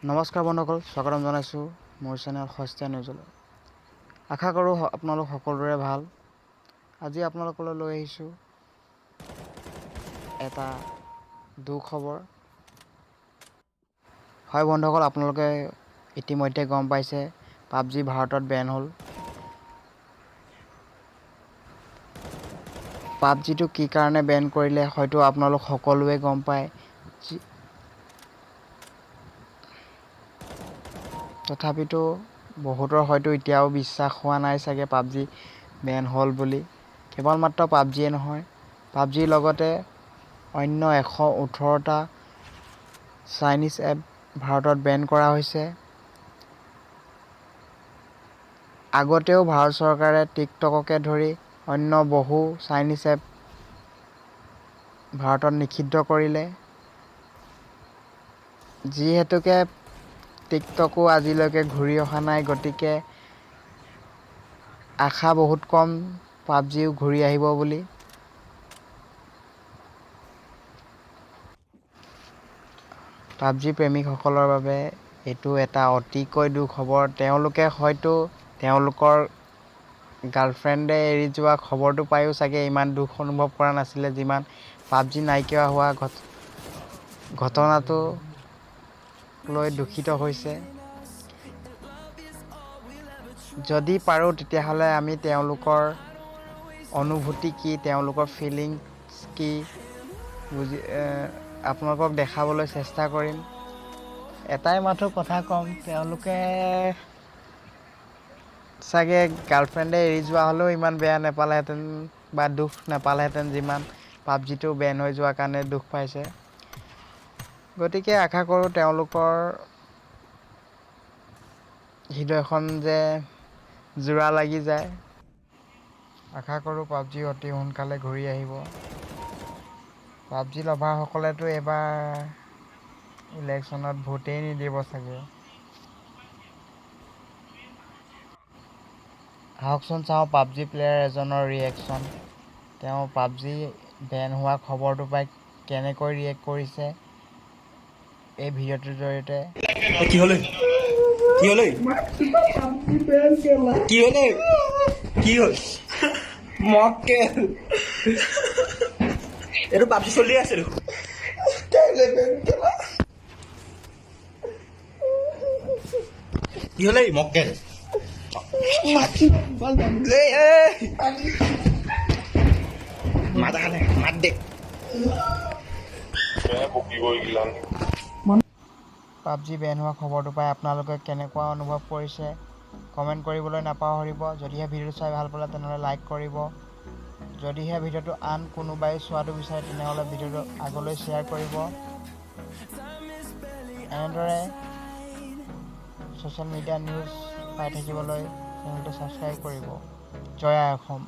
নমস্কাৰ বন্ধুসকল, স্বাগতম জনাইছোঁ মোৰ চেনেল সস্তীয়া নিউজলৈ। আশা কৰোঁ আপোনালোক সকলোৰে ভাল। আজি আপোনালোকলৈ লৈ আহিছোঁ এটা দুখবৰ। হয় বন্ধুসকল, আপোনালোকে ইতিমধ্যে গম পাইছে পাবজি ভাৰতত বেন হ'ল। পাবজিটো কি কাৰণে বেন কৰিলে হয়তো আপোনালোক সকলোৱে গম পায়, তথাপিতো বহুতৰ হয়তো এতিয়াও বিশ্বাস হোৱা নাই চাগে পাবজি বেন হ'ল বুলি। কেৱল মাত্ৰ পাবজিয়ে নহয়, পাবজিৰ লগতে অন্য 118টা চাইনিজ এপ ভাৰতত বেন কৰা হৈছে। আগতেও ভাৰত চৰকাৰে টিকটককে ধৰি অন্য বহু চাইনিজ এপ ভাৰতত নিষিদ্ধ কৰিলে। যিহেতুকে টিকটকো আজিলৈকে ঘূৰি অহা নাই, গতিকে আশা বহুত কম পাবজিও ঘূৰি আহিব বুলি। পাবজি প্ৰেমীসকলৰ বাবে এইটো এটা অতিকৈ দুখবৰ। তেওঁলোকে হয়তো তেওঁলোকৰ গাৰ্লফ্ৰেণ্ডে এৰি যোৱা খবৰটো পায়ো চাগে ইমান দুখ অনুভৱ কৰা নাছিলে, যিমান পাবজি নাইকিয়া হোৱা ঘটনাটো লৈ দুখিত হৈছে। যদি পাৰোঁ তেতিয়াহ'লে আমি তেওঁলোকৰ অনুভূতি কি, তেওঁলোকৰ ফিলিংছ কি বুজি আপোনালোকক দেখাবলৈ চেষ্টা কৰিম। এটাই মাথো কথা ক'ম, তেওঁলোকে চাগে গাৰ্লফ্ৰেণ্ডে এৰি যোৱা হ'লেও ইমান বেয়া নেপালেহেঁতেন বা দুখ নাপালেহেঁতেন, যিমান পাবজিটো বেন হৈ যোৱাৰ কাৰণে দুখ পাইছে। গতিকে আশা কৰোঁ তেওঁলোকৰ হৃদয়খন যে জোৰা লাগি যায়। আশা কৰোঁ পাবজি অতি সোনকালে ঘূৰি আহিব। পাবজি লভাৰসকলেতো এইবাৰ ইলেকশ্যনত ভোটেই নিদিব চাগে। আহকচোন চাওঁ পাবজি প্লেয়াৰ এজনৰ ৰিয়েকশ্যন। তেওঁ পাবজি বেন হোৱা খবৰটো পাই কেনেকৈ ৰিয়েক্ট কৰিছে এই ভিডিঅ'টোৰ জৰিয়তে। কি হ'লে? কি হ'লে? কি হ'লে? কি হ'ল? মক্কেল এইটো পাবজি চলি আছে দেখোন। কি হ'লে মক্কেল? মাত অহা নাই, মাত দে। পাবজি বেন হোৱা খবৰটো পাই আপোনালোকে কেনেকুৱা অনুভৱ কৰিছে কমেণ্ট কৰিবলৈ নাপাহৰিব। যদিহে ভিডিঅ'টো চাই ভাল পালে তেনেহ'লে লাইক কৰিব। যদিহে ভিডিঅ'টো আন কোনোবাই চোৱাটো বিচাৰে তেনেহ'লে ভিডিঅ'টো আগলৈ শ্বেয়াৰ কৰিব। এনেদৰে ছ'চিয়েল মিডিয়া নিউজ পাই থাকিবলৈ চেনেলটো ছাবস্ক্ৰাইব কৰিব। জয় আই অসম।